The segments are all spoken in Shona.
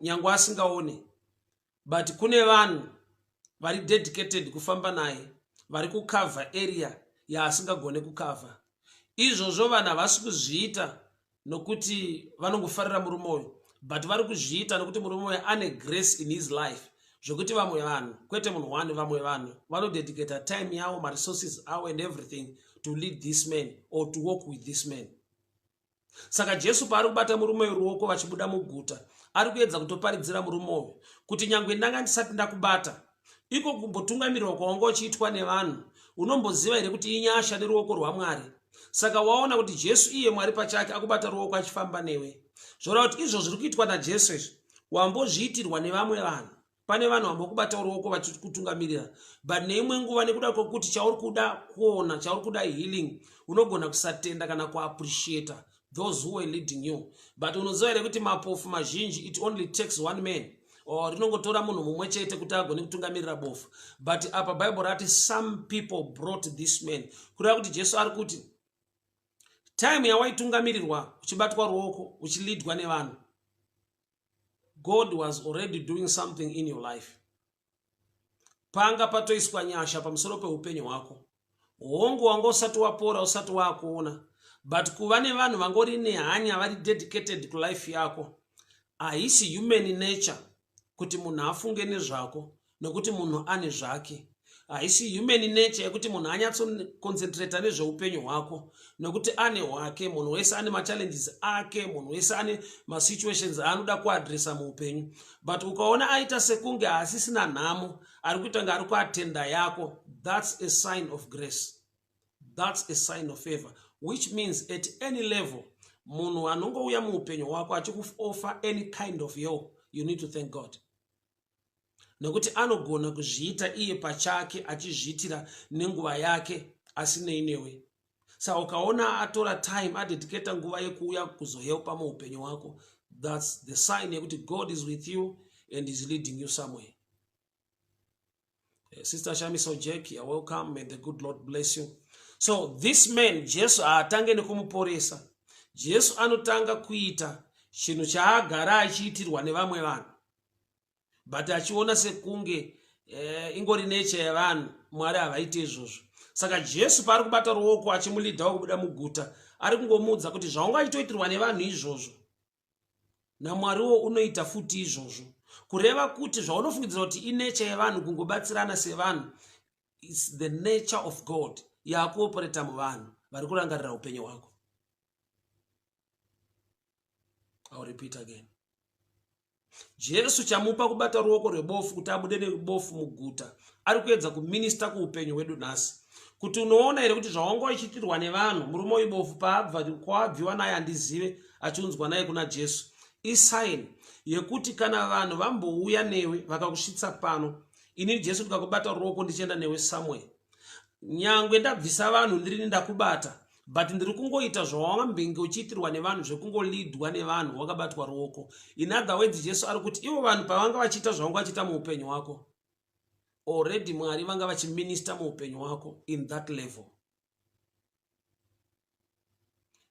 Nyangwe asingaone, but kune vanhu vari dedicated kufamba naye, vari kucover area yaasingagone kucover. Izvozvo vanhu havasi kuzviita nokuti vanongofarira murume uyu, but vari kuzviita nokuti murume uyu ane grace in his life, zvekuti vamwe vanhu, kwete munhu one, vamwe vanhu vanodedicata time yavo, maresources avo and everything to lead this man or to walk with this man. Saka Jesu paari kubata murume uyu ruoko vachibuda muguta, ari kuedza kutoparidzira murume uyu kuti nyangwe ndanga ndisati ndakubata, iko kumbotungamirirwa kwawanga uchiitwa nevanhu, unomboziva here kuti inyasha neruoko rwaMwari? Saka waona kuti Jesu iye Mwari pachake akubata ruoko achifamba newe, zvoreva kuti izvo zviri kuitwa naJesu izvi wambozviitirwa nevamwe vanhu. Pane vanhu vambokubata ruoko vachikutungamirira, but neimwe nguva, nekuda kwekuti chauri kuda kuona, chauri kuda healing, unogona kusatenda kana kuappreciata those who were leading you. But unoziva here kuti mapofu mazhinji, it only takes one man or rinongotora munhu mumwe chete kuti agone kutungamirira bofu? But apa Bible rati some people brought this man, kureva kuti Jesu ari kuti time yawaitungamirirwa, uchibatwa ruoko, uchileadwa nevanhu, God was already doing something in your life. Panga patoiswa nyasha pamusoro peupenyu hwako. Hongu, wanga usati wapora, usati waakuona, but kuva nevanhu vangori nehanya, vari dedicated kulife yako, haisi human nature kuti munhu afunge nezvako, nokuti munhu ane zvake. Haisi human nature yekuti munhu anyatsoconcentrata nezveupenyu hwako, nokuti ane hwake. Munhu wese ane machallenges ake, munhu wese ane masituations aanoda kuadresa muupenyu. But ukaona aita sekunge haasisina nhamo, ari kuita kunge ari kuatenda yako, that's a sign of grace, that's a sign of favor, which means at any level munhu anongouya muupenyu hwako achikuoffer any kind of help, you need to thank God, nekuti anogona kuzviita iye pachake, achizviitira nenguva yake, asinei newe. Saka ukaona atora time, adedicata nguva yekuuya kuzohelpa muupenyu hwako, that's the sign yekuti God is with you and is leading you somewhere. Sister Shamiso Jack, you're welcome. May the good Lord bless you. So this man, Jesu haatange nekumuporesa. Jesu anotanga kuita chinhu chaagara achiitirwa nevamwe vanhu, but achiona sekunge ingori nature yevanhu, Mwari havaiti izvozvo. Saka Jesu paari kubata ruoko achimuleadawo kubuda muguta, ari kungomuudza kuti zvaunga achitoitirwa nevanhu izvozvo, naMwariwo unoita futi izvozvo. Kureva kuti zvaunofungidzira kuti inature yevanhu kungobatsirana sevanhu, is the nature of God yaakuoperata muvanhu vari kurangarira upenyu hwako. I'll repeat again. Jesu chamupa kubata ruoko rwebofu kuti abude nebofu muguta, ari kuedza kuminister kuupenyu hwedu nhasi kuti unoona here kuti zvawanga uchiitirwa nevanhu, murume uyu bofu paabva, kwaabviwa naye handizive, achiunzwa naye kuna Jesu, isign yekuti kana vanhu vambouya newe vakakusvitsa pano, inini Jesu ndikakubata ruoko ndichienda newe somewhere, nyangwe ndabvisa vanhu, ndirini ndakubata, but ndiri kungoita zvawambenge uchiitirwa nevanhu, zvekungoleadwa nevanhu wakabatwa ruoko. In other words, Jesu ari kuti ivo vanhu pavanga vachiita zvavanga vachiita muupenyu hwako, already Mwari vanga vachiminister muupenyu hwako in that level.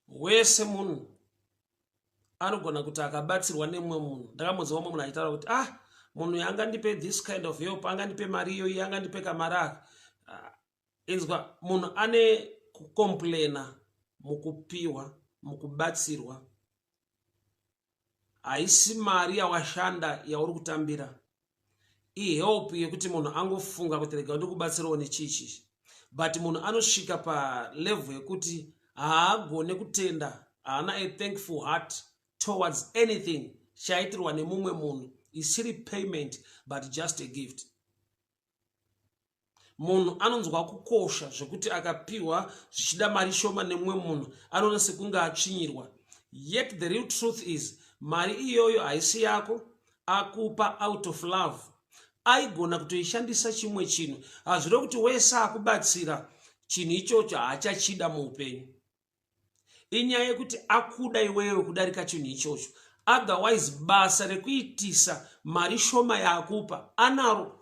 Wese munhu anogona kuti akabatsirwa nemumwe munhu. Ndakambonzwa mumwe munhu achitaura kuti, "Ah, munhu angandipe this kind of help, angandipe mari iyoyi, angandipe kamari aka." Ah, inzwa, munhu ane kucomplaina mukupiwa, mukubatsirwa. Haisi mari yawashanda yauri kutambira, ihelp yekuti munhu angofunga kuti rega ndikubatsirawo nechichi. But munhu anosvika palevel yekuti haagone kutenda, haana a thankful heart towards anything chaitirwa nemumwe munhu isiri payment but just a gift. Munhu anonzwa kukosha zvekuti akapiwa zvichida mari shoma nemumwe munhu, anoona sekunge atsvinyirwa. Yet the real truth is mari iyoyo haisi yako, akupa out of love. Aigona kutoishandisa chimwe chinhu. Hazvirevi kuti wese akubatsira chinhu ichocho haachachida muupenyu. Inyaya yekuti akuda iwewe kudarika chinhu ichocho. Otherwise basa rekuitisa mari shoma yaakupa anaro.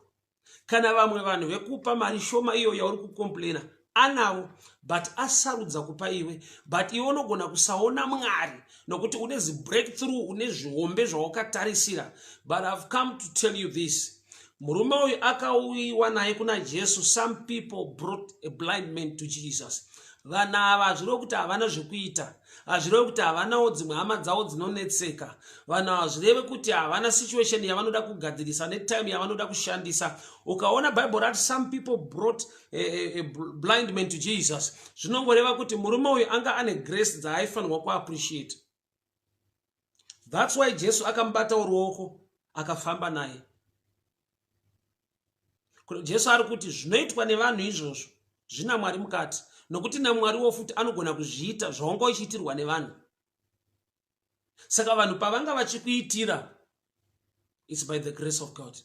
Kana vamwe vanhu vekupa mari shoma iyo yauri kucomplaina, Anavo, but asarudza kupa iwe. But iwe unogona kusaona Mwari nokuti une zibreakthrough, une zvihombe zvawakatarisira. But I've come to tell you this: murume uyu akauyiwa naye kuna Jesu. Some people brought a blind man to Jesus. Vanhu ava hazvirevi kuti havana zvekuita, hazvirevi kuti havanawo dzimwe hama dzavo dzinonetseka. Vanhu ava zvireve kuti havana situation yavanoda kugadzirisa netime yavanoda kushandisa. Ukaona Bible rati some people brought a blind man to Jesus, zvinongoreva kuti murume uyu anga ane grace dzaaifanirwa kuappreciate. That's why Jesu akamubatawo ruoko, akafamba naye. Jesu ari kuti zvinoitwa nevanhu izvozvo zvina Mwari mukati, nokuti naMwariwo futi anogona kuzviita zvaunga uchiitirwa nevanhu. Saka vanhu pavanga vachikuitira, it's by the grace of God.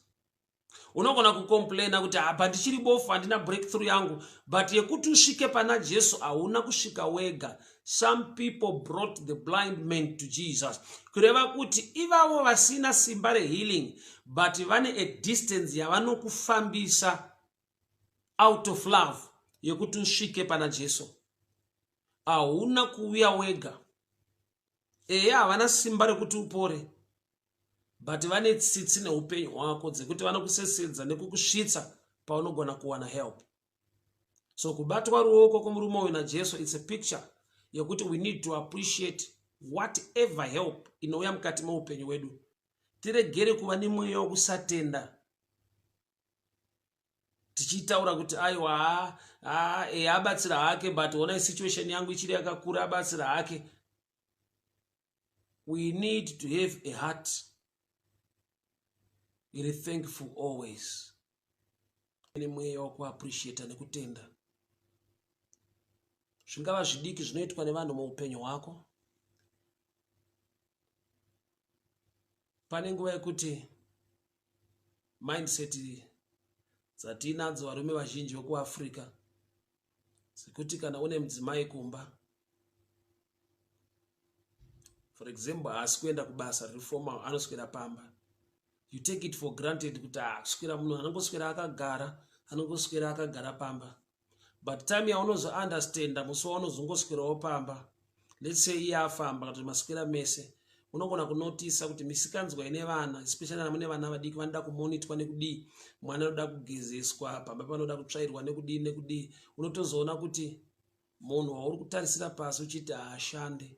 Unogona kucomplaina kuti apa ndichiri bofu, handina breakthrough yangu, but yekuti usvike pana Jesu hauna kusvika wega. Some people brought the blind man to Jesus, kureva kuti ivavo vasina simba rehealing, but vane a distance yavanokufambisa out of love yekuti usvike pana Jesu. Hauna kuuya wega. Ehe, havana simba rekuti upore, but vane tsitsi neupenyu hwako dzekuti vanokusesedza nekukusvitsa paunogona kuwana help. So kubatwa ruoko kwemurume uyu naJesu, it's a picture yekuti we need to appreciate whatever help inouya mukati meupenyu hwedu. Tiregere kuva nemweya wokusatenda, tichitaura kuti aiwa, ha, e abatsira hake, but onai situation yangu ichiri yakakura, abatsira hake. We need to have a heart iri thankful always, nemweya wekuappreciata nekutenda, zvingava zvidiki zvinoitwa nevanhu muupenyu hwako. Pane nguva yekuti mindset dzatinadzo varume vazhinji vekuAfrica sekuti kana une mudzimai kumba, for example, haasi kuenda kubasa riri formal, anoswera pamba, you take it for granted kuti kuswera munhu anongoswera akagara, anongoswera akagara pamba. But time yaunozounderstanda, musi waunozongoswerawo pamba, let's say iye afamba kana kuti maswera mese, unogona kunotisa kuti misikanzwa ine vana, especially kana mune vana vadiki vanoda kumonitwa nekudii, mwana anoda kugezeswa, pamba panoda kutsvairwa nekudii nekudii, unotozoona kuti munhu wauri kutarisira pasi uchiti haashande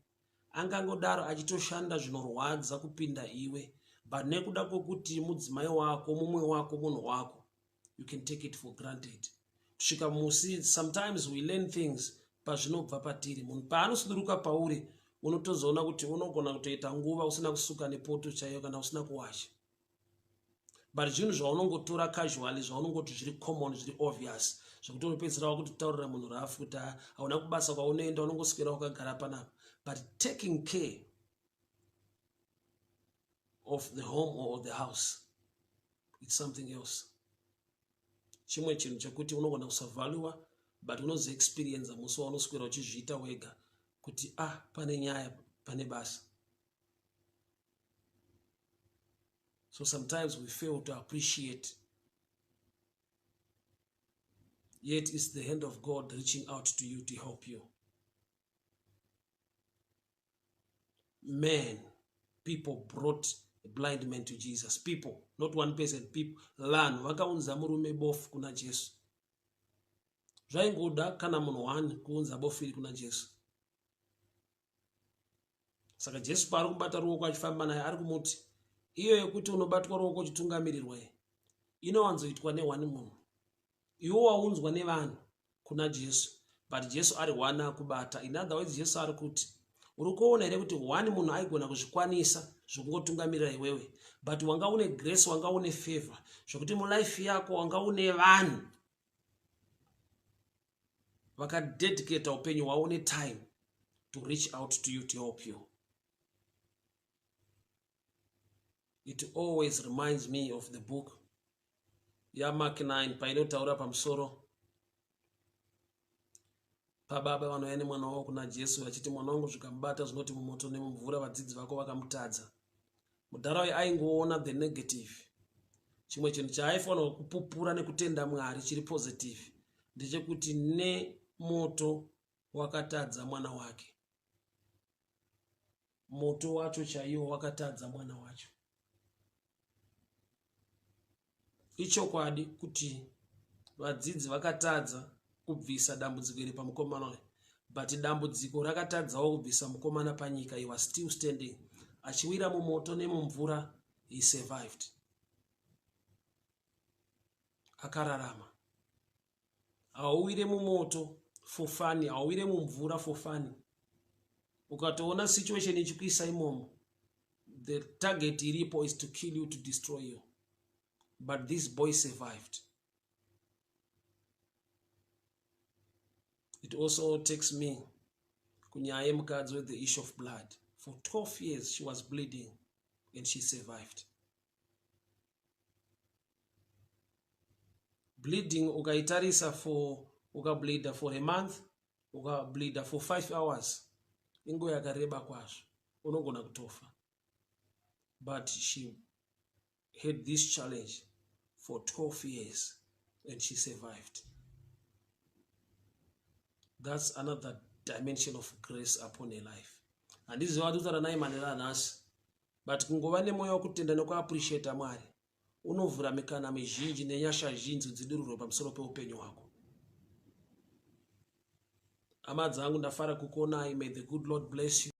angangodaro achitoshanda zvinorwadza kupinda iwe. But nekuda kwekuti mudzimai wako, mumwe wako, munhu wako, you can take it for granted kusvika musi. Sometimes we learn things pazvinobva patiri. Munhu paanosuduruka pauri, unotozoona kuti unogona kutoita nguva usina kusuka nepoto chaiyo kana usina kuwasha, but zvinhu zvaunongotora casually, zvaunongoti zviri common, zviri obvious, zvekuti unopedzisira wakutotaurira munhu rafu kuti hauna kubasa kwaunoenda, unongoswera wakagara panapa. But taking care of the home or the house, it's something else, chimwe chinhu chekuti unogona kusavaluwa, but unozoexperienza musi waunoswera uchizviita wega kuti ah, pane nyaya, pane basa. So sometimes we fail to appreciate, yet it's the hand of God reaching out to you to help you. Man, people brought a blind man to Jesus. People, not one person, people, vanhu vakaunza murume bofu kuna Jesu. Zvaingoda kana munhu one kuunza bofu iri kuna Jesu. Saka Jesu paari kubata ruoko achifamba naye, ari kumuti iyo yekuti unobatwa ruoko uchitungamirirwa inowanzoitwa neone munhu. Iwo waunzwa nevanhu kuna Jesu, but Jesu ari one akubata. In other words, Jesu ari kuti uri kuona here kuti one munhu aigona kuzvikwanisa zvokungotungamirira iwewe, but wanga une grace, wanga une favor, zvokuti mulife yako wanga une vanhu vakadedicata upenyu hwavo netime to reach out to you, to help you. It always reminds me of the book yaMark 9 painotaura pamusoro pababa vanouya nemwana wavo kuna Jesu vachiti, "Mwana wangu zvikamubata zvinoti mumoto nemumvura, vadzidzi vako vakamutadza." Mudhara uyu aingoona the negative. Chimwe chinhu chaaifanirwa kupupura nekutenda Mwari chiri positive ndechekuti ne Moto wakatadza mwana wake. Moto wacho chaiwo wakatadza mwana wacho. Ichokwadi kuti vadzidzi vakatadza kubvisa dambudziko iri pamukomana uyu but dambudziko rakatadzawo kubvisa mukomana panyika. He was still standing achiwira mumoto nemumvura. He survived, akararama. Hauwire mumoto for fun, hauwire mumvura for fun. Ukatoona situation ichikuisa imomo, the target iripo is to kill you, to destroy you. But this boy survived. It also takes me kunyaya yemukadzi with the issue of blood. For 12 years she was bleeding and she survived. Bleeding ukaitarisa for ukableeda for a month, ukableeda for 5 hours, inguva yakareba kwazvo, unogona kutofa. But she had this challenge for 12 years and she survived. That's another dimension of grace upon her life. Handiziva kutaura naye manera anhasi, but kungova nemwoyo wekutenda nekuappreciata Mwari unovhura mikana mizhinji nenyasha zhinji dzidururwe pamusoro peupenyu hwako. Hama dzangu, ndafara kukuonai. May the good Lord bless you.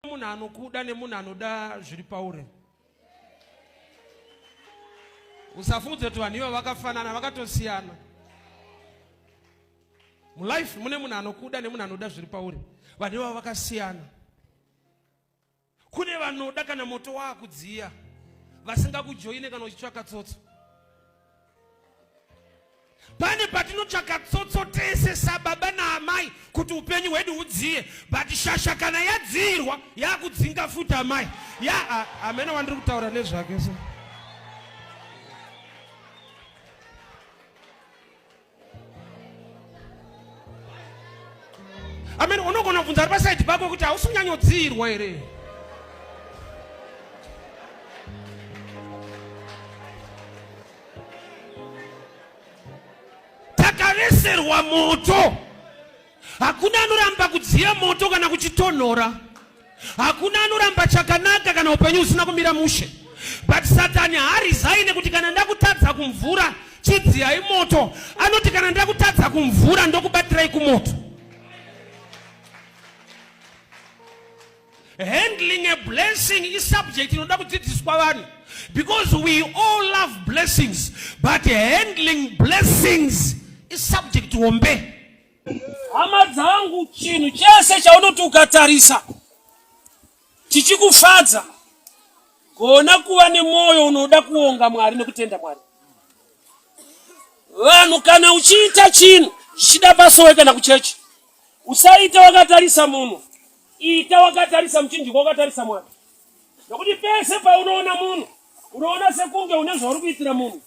Munhu anokuda nemunhu anoda zviri pauri. Usafungudze kuti vanhu ivo vakafanana, vakatosiyana. Mulife mune munhu anokuda nemunhu anoda zviri pauri. Vanhu ivavo vakasiyana. Kune vanoda kana moto waakudziya, vasingakujoine kana uchitsvaka tsotso. Pane patinotsvaka tsotso tese sababa naamai kuti upenyu hwedu hudziye, but shasha kana yadziirwa yakudzinga futi amai ya amene wandiri kutaura nezvake so. Amen. Unogona kubvunza ari pasaidi pako kuti hausi kunyanyodziirwa here? Takaveserwa moto. Hakuna anoramba kudziya moto kana kuchitonhora. Hakuna anoramba chakanaka kana upenyu husina kumira mushe. But Satani haarizaine kuti kana ndakutadza kumvura chidziyai moto. Anoti kana ndakutadza kumvura ndokubatirai kumoto. Handling a blessing is subject inoda kudzidziswa vanhu because we all love blessings but handling blessings is subject hombe. Hama dzangu, chinhu chese chaunoti ukatarisa chichikufadza, gona kuva nemwoyo unoda kuonga Mwari nekutenda Mwari. Vanhu kana uchiita chinhu zvichida pasowe kana kuchechi, usaita wakatarisa munhu, ita wakatarisa muchinjikwa, wakatarisa Mwari. Nokuti pese paunoona munhu unoona sekunge une zvauri kuitira munhu,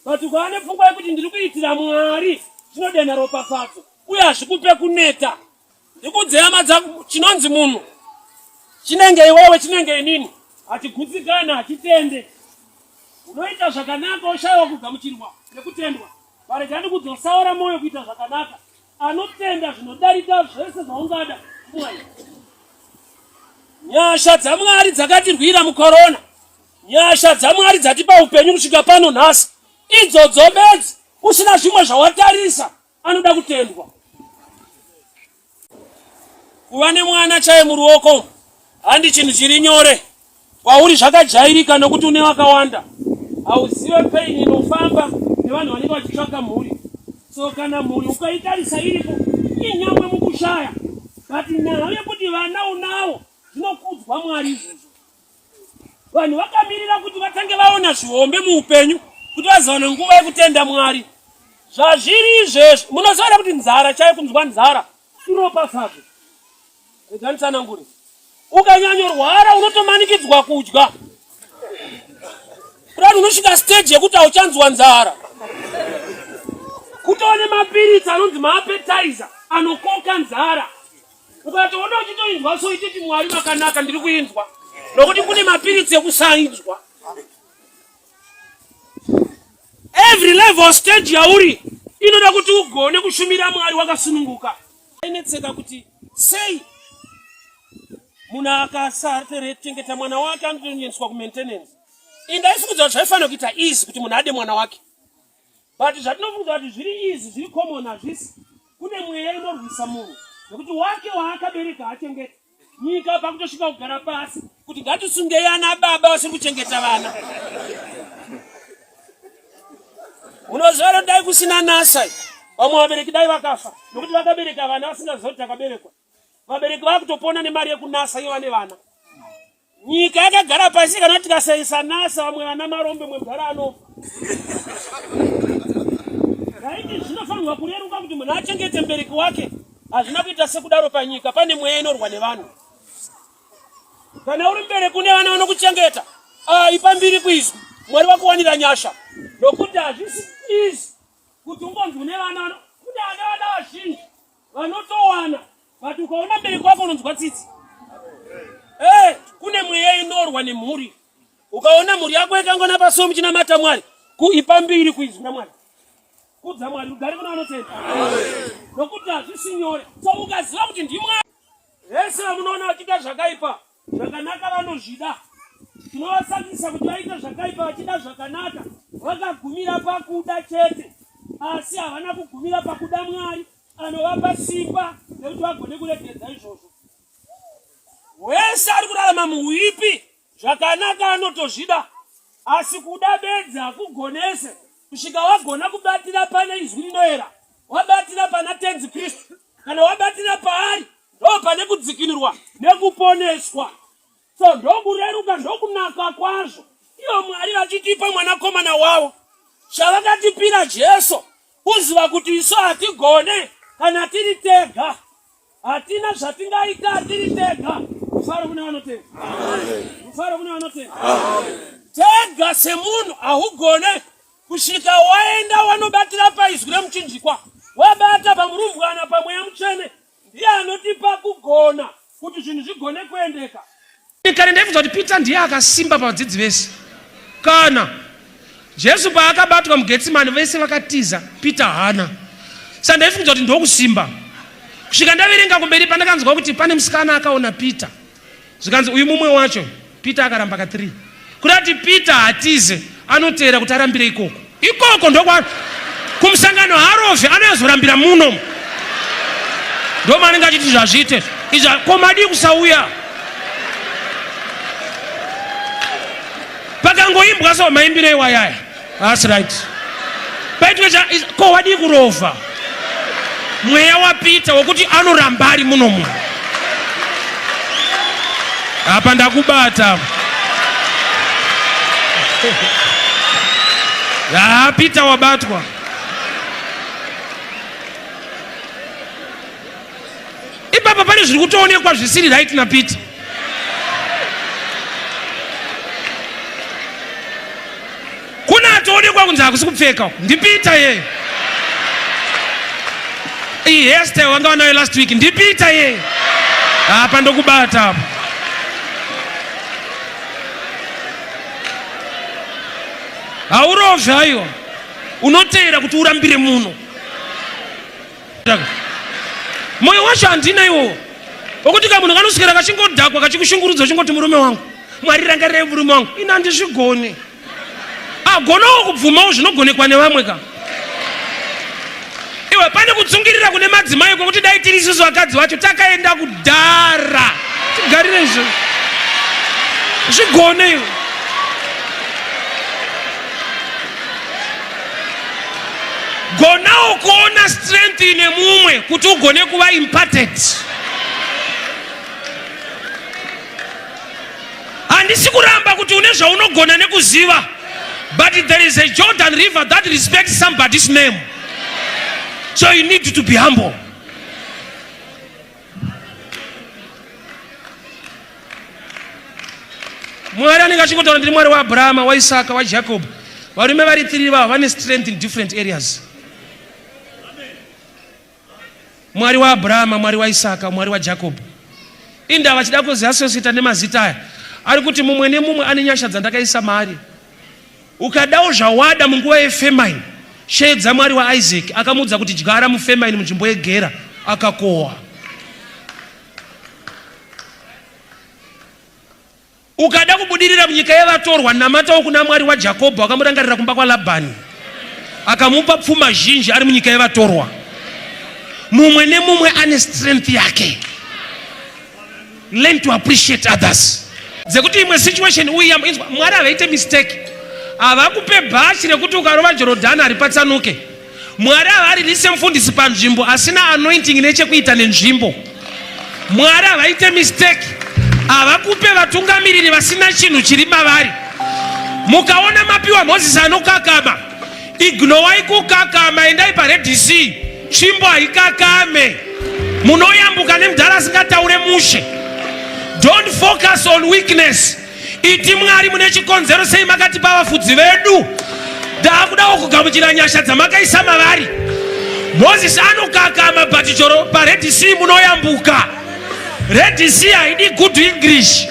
but ukava nepfungwa yekuti ndiri kuitira Mwari, zvinodenha ropafadzo uye hazvikupe kuneta. Ndikudze hama dzangu, chinonzi munhu chinenge iwewe, chinenge inini, hachigutsikana, hachitende. Unoita zvakanaka woshaiwa kugamuchirwa nekutendwa. Barega ndikudzosaora mwoyo kuita zvakanaka. Anotenda zvinodarika zvese zvaungada Mwari. Nyasha dzaMwari dzakatirwira mukorona. Nyasha dzaMwari dzatipa upenyu kusvika pano nhasi. Idzodzo bedzi usina zvimwe zvawatarisa anoda kutendwa. Kuva nemwana chaye muruoko handi chinhu chiri nyore kwauri, zvakajairika nokuti une vakawanda. Hauzive pain inofamba nevanhu vanenge vachitsvaka mhuri. So kana mhuri ukaitarisa iripo inyangwe mukushaya, but nhau yekuti vana unawo zvinokudzwa Mwari izvozvo. Vanhu vakamirira kuti vatange vaona zvihombe muupenyu kuti vazowana nguva yekutenda Mwari. Zvazviri izvezvi, munoziva kuti nzara chaiyo, kunzwa nzara iropafadzo. Rega nditsanangure. Ukanyanyorwara unotomanikidzwa kudya. Kudai unosvika stage yekuti hauchanzwa nzara. Kutova nemapiritsi anonzi maappetizer anokoka nzara. Ukatoona uchitoinzwa so ichiti Mwari vakanaka ndiri kuinzwa. Nokuti kune mapiritsi ekusainzwa. Every level stage yauri inoda kuti ugone kushumira Mwari wakasununguka. Ainetseka kuti sei munhu akasachengeta mwana wake anotoendeswa kumaintenance. Indaifungidza kuti zvaifanira kuita easy kuti munhu ade mwana wake, but zvatinofungidza kuti zviri easy zviri common hazvisi. Kune mweya inorwisa munhu nekuti wake waakabereka achengeta nyika pakutosvika kugara pasi kuti ngatisungei ana baba vasiri kuchengeta vana. Unoziva ro dai kusina nasa vamwe vabereki dai vakafa nokuti vakabereka vana vasingaziva kuti takaberekwa. Vabereki vakutopona nemari yekunasa iyo vane vana. Nyika yakagara pasi kana tikasaisa nasa vamwe vana marombe mwe mudhara anofa. Raiti zvinofanirwa kureruka kuti munhu achengete mubereki wake. Hazvina kuita sekudaro panyika, pane mweya inorwa nevanhu. Kana uri mubereki une vana vanokuchengeta, ah, ipa mbiri kuizwi. Mwari vakuwanira nyasha. Nokuti hazvisi easy kuti ungonzi une vana, kune vana vana vazhinji vanotowana but ukaona mubereki wako unonzwa tsitsi. Eh, kune mweya inorwa nemhuri. Ukaona mhuri yako yakangona paso muchinamata Mwari, kuipa mbiri kuizwi raMwari. Kudza Mwari, rugare kuna vanotenda. Nokuti hazvisi nyore. So ukaziva kuti ndiMwari, vese vamunoona vachiita zvakaipa, zvakanaka vanozvida. Tinovasakisa kuti vaite zvakaipa vachida zvakanaka, vakagumira pakuda chete, asi havana kugumira pakuda Mwari anovapa simba rekuti vagone kuregedza izvozvo. Wese ari kurarama muhuipi Zvakanaka anotozvida asi kuda bedzi hakugonese kusvika wagona kubatira pane izwi rinoera, wabatira pana Tenzi Kristu. Kana wabatira paari ndo pane kudzikinurwa nekuponeswa. So ndokureruka ndokunaka kwazvo ivo Mwari vachitipa mwanakomana wavo chavakatipira Jesu, kuziva kuti isu hatigone kana tiri tega. Hatina zvatingaita tiri tega. Mufaro kune vanotenda. Mufaro kune vanotenda. Tega semunhu haugone kusvika waenda wanobatira paizwi remuchinjikwa, wabata pamurumbwana pamweya mutsvene, ndiye anotipa kugona kuti zvinhu zvigone kuendeka. Kare ndaifunga kuti Peter ndiye akasimba pavadzidzi vese. Kana Jesu paakabatwa muGetsimani vese vakatiza, Peter haana. Saka ndaifunga kuti ndokusimba. Kusvika ndaverenga kumberi pandakanzwa kuti pane musikana akaona Peter. Zvikanzi uyu mumwe wacho, Peter akaramba ka 3. Kuda kuti Peter hatize, anoteera kuti arambire ikoko. Ikoko ndokwa kumusangano haarove, anoyazorambira muno. Ndomaanenge achiti zvazviite izvi, ko madii kusauya? Pakangoimbwa so maimbiro iwayaya. That's right. Paitwe cha ko wadii kurova? Mweya waPeter wokuti anoramba ari muno muno. Apa ndakubata. Ah, Peter wabatwa. Ipapa pane zviri kutoonekwa zvisiri right naPeter. Kuna atoonekwa kunzi hakusi kupfeka ndiPeter yeye. Iyi hairstyle wanga wanayo last week ndiPeter yeye. Apa ndokubata apa. Haurovhi aiwa, unoteera kuti urambire muno. Moyo wacho handina iwowo wokuti kamunhu kanoswera kachingodhakwa kachikushungurudza uchingoti murume wangu, Mwari rangarirai murume wangu, ini handizvigoni. Agonawo kubvumawo zvinogonekwa nevamwe ka. Iwe pane kutsungirira kune madzimai kwekuti dai tiri isusu vakadzi vacho takaenda kudhara tigarire izvo zvigone iwe. Gonawo kuona strength ine mumwe kuti ugone kuva imparted. Handisi kuramba kuti une zvaunogona nekuziva, but there is a Jordan River that respects somebody's name, so you need to be humble. Mwari anenge achingotaura ndiri Mwari waAbrahama, waIsaka, waJacob. Varume vari three vavo vane strength in different areas. Mwari waAbrahama, Mwari waIsaka, Mwari waJacob. Indava vachida kuziassociata nemazita aya. Ari kuti mumwe nemumwe ane nyasha dzandakaisa maari. Ukadawo zvawada munguva yefamine, sheedza Mwari waIsaac akamuudza kuti dyara mufamine munzvimbo yeGera, akakohwa. Ukada kubudirira munyika yevatorwa, namatawo kuna Mwari waJakobho akamurangarira kumba kwaLabhani, akamupa pfuma zhinji ari munyika yevatorwa. Mumwe nemumwe ane strength yake. Learn to appreciate others. Dzekuti imwe situation uiyamba inzwa Mwari havaite mistake. Havakupe bhachi rekuti ukarova Jorodhani haripatsanuke. Mwari havaririse mufundisi panzvimbo asina anointing nechekuita nenzvimbo. Mwari havaite mistake, havakupe vatungamiriri vasina chinhu chiri mavari. Mukaona mapiwa Moses anokakama, ignowai kukakama, endai paRed Sea, tsvimbo haikakame. Munoyambuka nemudhara asingataure mushe. Don't focus on weakness. Iti Mwari mune chikonzero sei makatipa vafudzi vedu. Ndakudawo kugamuchira nyasha dzamakaisa mavari. Moses anokakama but choro paRed Sea munoyambuka. Red Sea haidi good English.